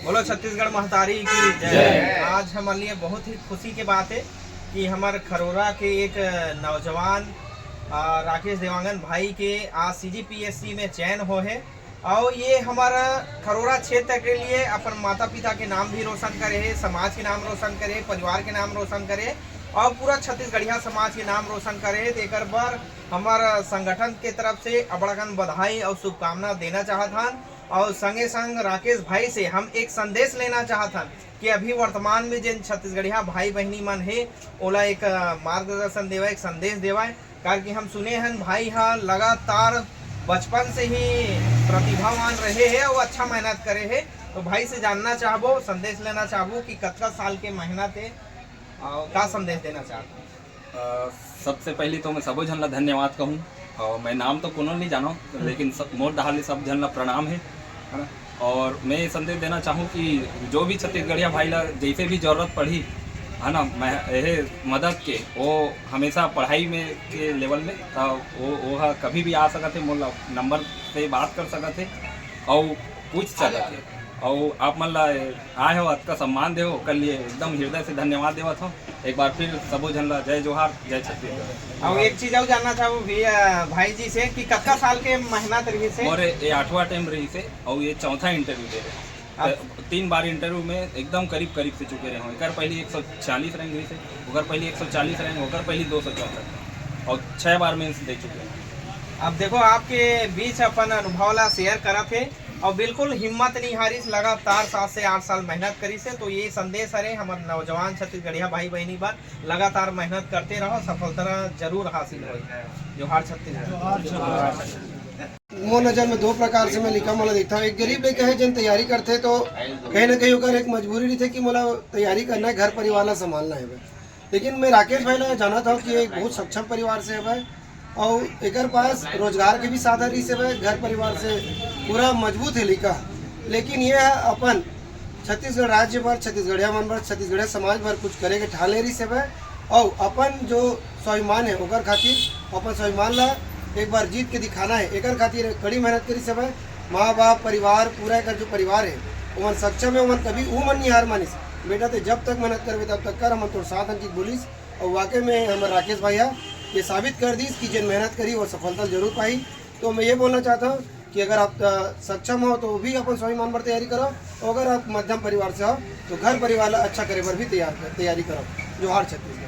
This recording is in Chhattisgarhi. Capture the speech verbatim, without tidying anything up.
बोलो छत्तीसगढ़ महतारी की जय। आज हमर लिए बहुत ही खुशी के बात है कि हमर खरोरा के एक नौजवान, आ, राकेश देवांगन भाई के आज सीजीपीएससी में चयन हो है। और ये हमारा खरोरा क्षेत्र के लिए अपन माता पिता के नाम भी रोशन करे है, समाज के नाम रोशन करे, परिवार के नाम रोशन करे और पूरा छत्तीसगढ़िया समाज के नाम रोशन करे है। तो एकर बर हमर संगठन के तरफ से अबड़कन बधाई और शुभकामना देना चाहत हन। और संगे संग राकेश भाई से हम एक संदेश लेना चाहत हन कि अभी वर्तमान में जिन छत्तीसगढ़िया भाई बहिनी मन हे, ओला एक, अ, मार्गदर्शन देवय, एक संदेश देवय, काबर कि हम सुने हन भाई ह लगातार बचपन से ही प्रतिभावान रहे हे और अच्छा मेहनत करे हे। तो भाई से जानना चाहबो, संदेश लेना चाहबो कि कतका साल के मेहनत हे और का संदेश देना चाहत हन? अ, सबसे पहली तो मैं सबो झन ला धन्यवाद कहूँ, और मैं नाम तो कोनो नहीं जानो, लेकिन सब, मोर डहार ले सब झन ला प्रणाम है, है ना? और मैं ये संदेश देना चाहूँ कि जो भी छत्तीसगढ़िया भाई ला जैसे भी जरूरत पड़ी, है ना, मैं यह मदद के, वो हमेशा पढ़ाई में के लेवल में, तो वो वो ह कभी भी आ सकत है, मोर ला नंबर से बात कर सकत है और पूछ सकत है। और आप मन ला आए हो, अतका सम्मान दे हो, ओकर लिए एकदम हृदय से धन्यवाद देवत हो। एक बार फिर सबो झन ला जय जोहार, जय छत्तीसगढ़। और एक चीज और जानना चाहूँ भैया, भाई जी से कि कतका साल के मेहनत रही से? मोर ये आठवां अटेम्प्ट रही से और ये चौथा इंटरव्यू दे रहे हैं। आप तीन बार इंटरव्यू में एकदम करीब करीब से चुके रहे हो। एकर पहली एक सौ चालीस रैंक रही से, ओकर पहली एक सौ चालीस रैंक, ओकर पहली दो सौ चौंसठ रैंक और छह बार मेंस दे चुके हैं। अब देखो, आपके बीच अपन अनुभव ला शेयर करत हे और बिल्कुल हिम्मत नहीं हारिस, लगातार सात से आठ साल मेहनत करिस हे। तो ये संदेश हरे हमर नौजवान छत्तीसगढ़िया भाई बहिनी बर, लगातार मेहनत करते रहो, सफलता जरूर हासिल होई। जोहार छत्तीसगढ़। मोर नजर में दो प्रकार से मैं लइका मन ला देखता हूँ। एक गरीब लइका है, जिन तैयारी करथे तो कहीं ना कहीं ओकर एक मजबूरी रहिथे कि मोला तैयारी करना है, घर परिवार ला संभालना है भाई। लेकिन मैं राकेश भाई ला जानत हूँ कि एक बहुत सक्षम परिवार से है भाई, और एकर पास रोजगार के भी साधन रहिस है भाई, घर परिवार से पूरा मजबूत है लइका। लेकिन ये अपन छत्तीसगढ़ राज्य बर, छत्तीसगढ़िया मन बर, छत्तीसगढ़िया समाज बर कुछ करे के ठान ले रहिस हे भाई। और अपन जो स्वाभिमान है ओकर खातिर, अपन स्वाभिमान ला एक बार जीत के दिखाना है, एकर खातिर कड़ी मेहनत करिस हे भाई। माँ बाप, परिवार, पूरा एकर जो परिवार है, ओमन सक्षम है, ओमन कभी ऊ मन नहीं हार मानिस। बेटा, ते जब तक मेहनत करबे तब तक कर, हमन तोर साथ हन कि बोलिस। और वाकई में हमर राकेश भाई हा ये साबित कर दिस कि जेन मेहनत करी वो सफलता जरूर पाही। तो मैं ये बोलना चाहता हूँ कि अगर आप, अ, सक्षम हो तो भी अपन स्वाभिमान पर तैयारी करो, और अगर आप मध्यम परिवार से हो तो घर परिवार ला अच्छा करे बर भी तैयार कर, तैयारी करो। जोहार छत्तीसगढ़।